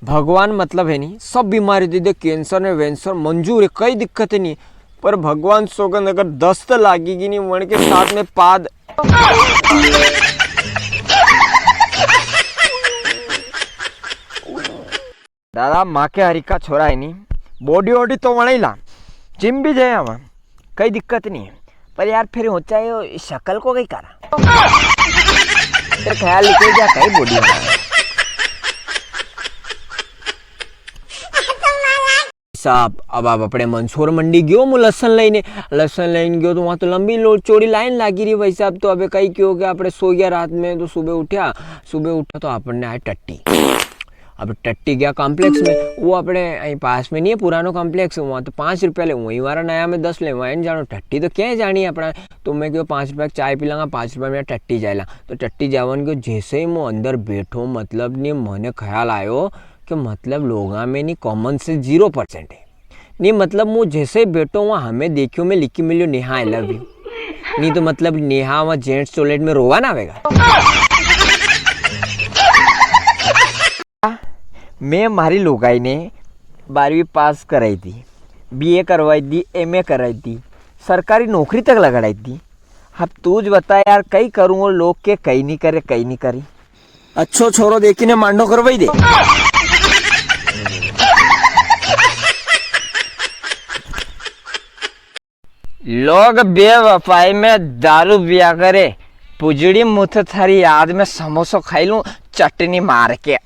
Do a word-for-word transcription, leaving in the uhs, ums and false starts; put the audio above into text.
भगवान मतलब है नी, सब बीमारी दे दे, कैंसर ने वैंसर मंजूर है, कई दिक्कत है नी, पर भगवान सोगंद अगर दस्त लागेगी नी, वण के साथ में पाद। दादा, माँ के हरिका छोरा है नी, बॉडी वॉडी तो वणई ला, जिम भी जाए हम, कई दिक्कत नहीं है। पर यार, फिर होचा है, यो शकल को कई करा? फिर ख्याल निकल जा, कई बॉडी बना। साहब, अब आप अपने मंदसौर मंडी गयो, मु लसन लेने, लसन लेने गयो तो वहां तो लंबी लो-, चौड़ी लाइन लागी रही भाई साहब। तो अबे कई क्यों कि अपने सो गया रात में, तो सुबह उठा, सुबह उठा तो अपन ने आए टट्टी। अब टट्टी गया कॉम्प्लेक्स में, वो अपने यहीं पास में नहीं है, पुरानो कॉम्प्लेक्स, वहाँ तो पाँच रुपया ले, वहीं वाला नया में दस ले, वहीं जानो, टट्टी तो क्या है जानी है अपना। तो मैं क्यों पाँच रुपया की चाय पी लांगा, पाँच रुपया में टट्टी जायला। तो टट्टी जावन क्यों, जैसे ही मैं अंदर बैठो, मतलब नहीं, मने ख्याल आयो कि मतलब लोगा में नहीं, कॉमन सेंस जीरो परसेंट है। नहीं मतलब, मुँह जैसे ही बैठो वहाँ हमें देखियो, मैं लिखी मिलियो, "नेहा, I love you।" नहीं तो मतलब, नेहा वहाँ जेंट्स टॉयलेट में रोवा ना आवेगा। मैं म्हारी लुगाई ने बारहवीं पास कराई थी, बीए करवाई थी, एमए कराई थी, सरकारी नौकरी तक लगाई थी। अब तू ज बता यार, कई करूँ, वो लोग के कई नहीं करे, कई नहीं करी। अच्छो छोरो देखी ने मांडो करवाई दे। लोग बेवफाई में दारू पिया करे, पुजड़ी मुथ थारी याद में समोसो खाई लूं चटनी मार के।